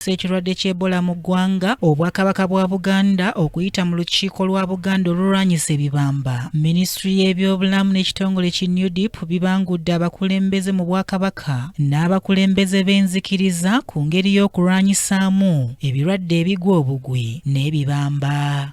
Ekirwadde ky'Ebola mu ggwanga, Obwakabaka bwa Buganda okuyita mu lukiiko lwa Buganda olulwanyisa ebibamba, Minisitule y'ebyobulamu n'ekitongole ki NUDIP bibangudde abakulembeze mu Bwakabaka n'abakulembeze b'enzikiriza ku ngeri y'okulwanyisaamu ebirwadde ebigwa obugwi n'ebibamba.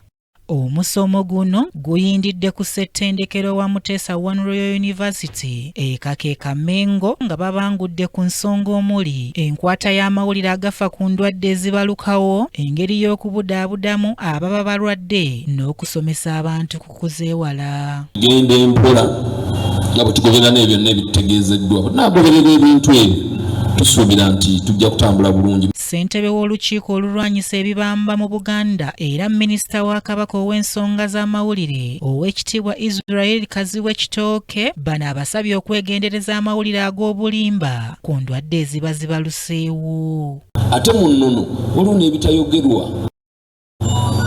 Omusomo guno guyindidde ku ssettendekero wa Muteesa One Royal University e Kakeeka Mengo nga babangudde ku nsonga omuli enkwata y'amawulire agafa ku ndwadde ezibalukawo, engeri y'okubudaabudamu ababa balwadde n'okusomesa abantu ku kuzeewala. Genda empola nga bwe tugoberera n'ebyo byonna ebitutegeezeddwa. Bwe tunaagoberera ebintu ebyo, tusuubira nti tujja kutambula bulungi. Ssentebe w'olukiiko olulwanyisa ebibamba mu Buganda era minisita wa Kabaka ow'ensonga z'amawulire Oweekitiibwa Israel Kazibwe Kitooke bano abasabye okwegendereza amawulire ag'obulimba ku ndwadde eziba zibaluseewo. Ate mu nnono waliwo n'ebitayogerwa.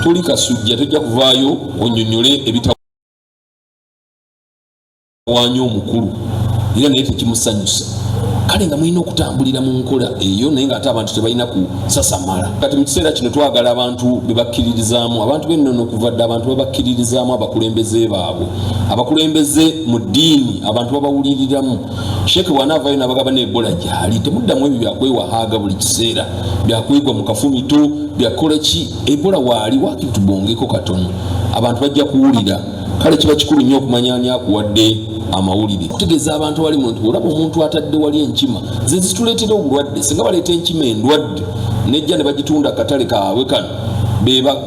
Toli kasujja tojja kuvaayo onnyonnyole ebita wanya omukulu era naye tekimusanyusa kale nga mulina okutambulira mu nkola eyo naye ngaate abantu tebalina kusasamala kati mu kiseera kino twagala abantu bebakkiririzaamu abantu bennono okuva dda abantu babakkiririzaamu abakulembeze baabwe abakulembeze mu ddiini abantu babawuliriramu sheeke bwanaavayo nabagaba ne ebola gyali temuddamu ebyo byakwewahaaga buli kiseera byakwegwa mu kafumito byakukola ki ebola waali wakiri tubongeko katono abantu bajja kuwulira Kale kiba kikulu nnyo okumanya ani akuwadde amawulire. Okutegeeza abantu abali mu nti olaba omuntu atadde wali enkima ze zituleetera obulwadde. Singa baleeta enkima endwadde nejja ne bagitunda katale kaabwe kano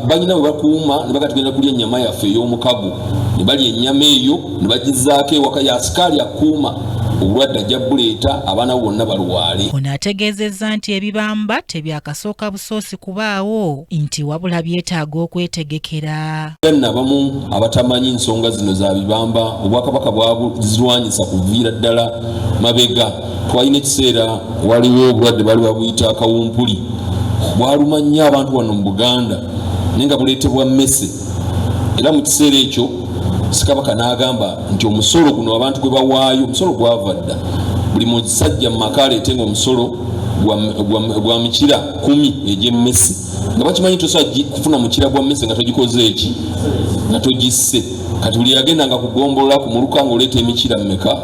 balina bwe bakuuma ne baga tugenda kulya ennyama yaffe ey'omukago ne balya ennyama eyo ne bagizaako ewaka ya sikaali akuuma obulwadde ajja buleeta abaana bo bonna balwale. Ono ategeezezza nti ebibamba tebyakasooka busoosi kubaawo nti wabula byetaaga okwetegekera. Nno abamu abatamanyi nsonga zino za bibamba, Obwakabaka bwabuzirwanyisa kuviira ddala mabega. Twalina ekiseera waliwo obulwadde baali babuyita akawumpuli, bwaluma nnyo abantu wano mu Buganda naye nga buleetebwa mmese, era mu kiseera ekyo Ssekabaka n'agamba nti omusolo guno abantu gwe bawaayo, omusolo gwava dda, buli musajja mu maka aleete nga omusolo gwa mikira 10 egy'emmese nga bakimanyi tosobola kufuna mukira gwa mmese nga togikoze eki nga togisse. Kati buli yagendanga kugombolola ku muluka ng'oleeta emikira mmeka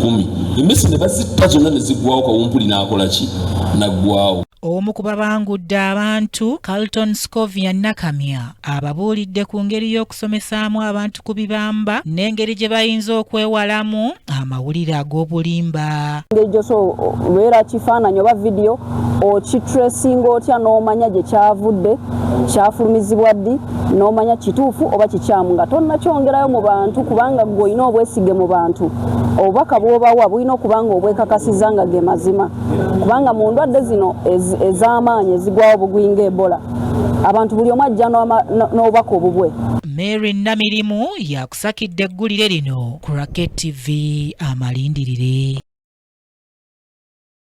10, emmese ne bazitta zonna ne ziggwawo, kawumpuli n'akola ki n'aggwawo. Omu ku babangudde abantu, Carlton Scovia Nakamya, ababuulidde ku ngeri y'okusomesaamu abantu ku bibamba n'engeri gye bayinza okwewalamu amawulire ag'obulimba. Engeri gy'osobola kifaananyi oba vidiyo okitresinga otya n'omanya gye kyavudde, kyafulumizibwa ddi, n'omanya kituufu oba kikyamu nga tonnakyongerayo mu bantu, kubanga ggwe olina obwesige mu bantu. Obubaka bw'obawa bulina okuba nga obwekakasiza nga ge mazima, kubanga mu ndwadde zino ez'amaanyi ezigwawo bugwi nga Ebola, abantu buli omu ajja n'obubaka obubwe. Mary Namirimu yakusakidde eggulire lino ku Racket TV amalindirire.